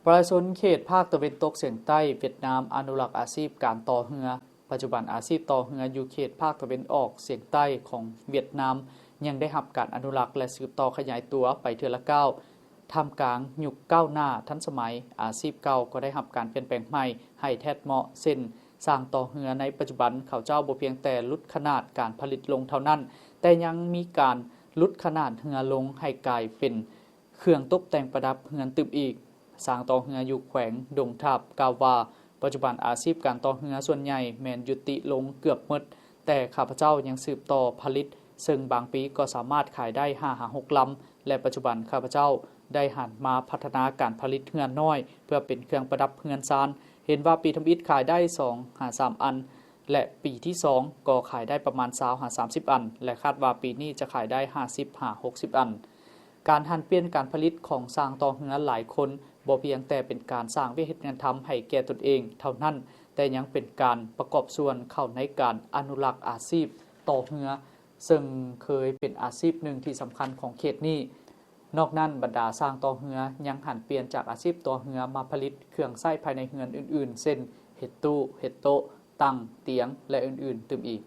ປະຊາຊົນເຂດພາກຕາເວັນຕົກສຽງໃຕ້ຫວຽດນາມອະນຸລັກອາຊີບການຕໍ່ເຮືອ. ປັດຈຸບັນອາຊີບຕໍ່ເຮືອຢູ່ເຂດພາກຕາເວັນອອກສຽງໃຕ້ຂອງຫວຽດນາມ ຍັງໄດ້ຮັບການອະນຸລັກ ແລະ ສືບຕໍ່ຂະຫຍາຍຕົວໄປເທື່ອລະກ້າວ. ທ່າມກາງຍຸກກ້າວໜ້າທັນສະໄໝ, ອາຊີບເກົ່າກໍໄດ້ຮັບການປ່ຽນແປງໃໝ່ໃຫ້ແທດເໝາະ ເຊັ່ນ ຊ່າງຕໍ່ເຮືອໃນປັດຈຸບັນເຂົາເຈົ້າບໍ່ພຽງແຕ່ຫຼຸດຂະໜາດການຜະລິດລົງເທົ່ານັ້ນ, ແຕ່ຍັງມີການຫຼຸດຂະໜາດເຮືອລົງໃຫ້ກາຍເປັນ ເຄື່ອງຕົກແຕ່ງປະດັບເຮືອນຕື່ມອີກ. ຊ່າງຕໍ່ເຮືອຢູ່ແຂວງດົງທາບກ່າວວ່າ, ປັດຈຸບັນອາຊີບການຕໍ່ເຮືອສ່ວນໃຫຍ່ແມ່ນຢຸດຕິລົງເກືອບໝົດ, ແຕ່ຂ້າພະເຈົ້າຍັງສືບຕໍ່ຜະລິດ, ເຊິ່ງບາງປີກໍສາມາດຂາຍໄດ້ຫ້າຫາຫົກລຳ ແລະ ປັດຈຸບັນຂ້າພະເຈົ້າໄດ້ຫັນມາພັດທະນາການຜະລິດເຮືອນ້ອຍ ເພື່ອເປັນເຄື່ອງປະດັບເຮືອນຊານ. ເຫັນວ່າປີທຳອິດຂາຍໄດ້ສອງຫາສາມອັນ ແລະ ປີທີສອງກໍຂາຍໄດ້ປະມານຊາວຫາສາມສິບອັນ ແລະ ຄາດວ່າປີນີ້ຈະຂາຍໄດ້ຫ້າສິບຫາຫົກສິບອັນ. ການຫັນປ່ຽນການຜະລິດຂອງຊ່າງຕໍ່ເຮືອຫຼາຍຄົນ ບໍ່ພຽງແຕ່ເປັນການສ້າງວຽກເຮັດງານທຳໃຫ້ແກ່ຕົນເອງເທົ່ານັ້ນ, ແຕ່ຍັງເປັນການປະກອບສ່ວນເຂົ້າໃນການອະນຸລັກອາຊີບຕໍ່ເຮືອ, ເຊິ່ງເຄີຍເປັນອາຊີບໜຶ່ງທີ່ສຳຄັນຂອງເຂດນີ້. ນອກນັ້ນ, ບັນດາຊ່າງຕໍ່ເຮືອຍັງຫັນປ່ຽນຈາກອາຊີບຕໍ່ເຮືອມາຜະລິດເຄື່ອງໃຊ້ພາຍໃນເຮືອນອື່ນໆ ເຊັ່ນ ເຮັດຕູ້, ເຮັດໂຕະ, ຕັ່ງ, ຕຽງ ແລະ ອື່ນໆ ຕື່ມອີກ.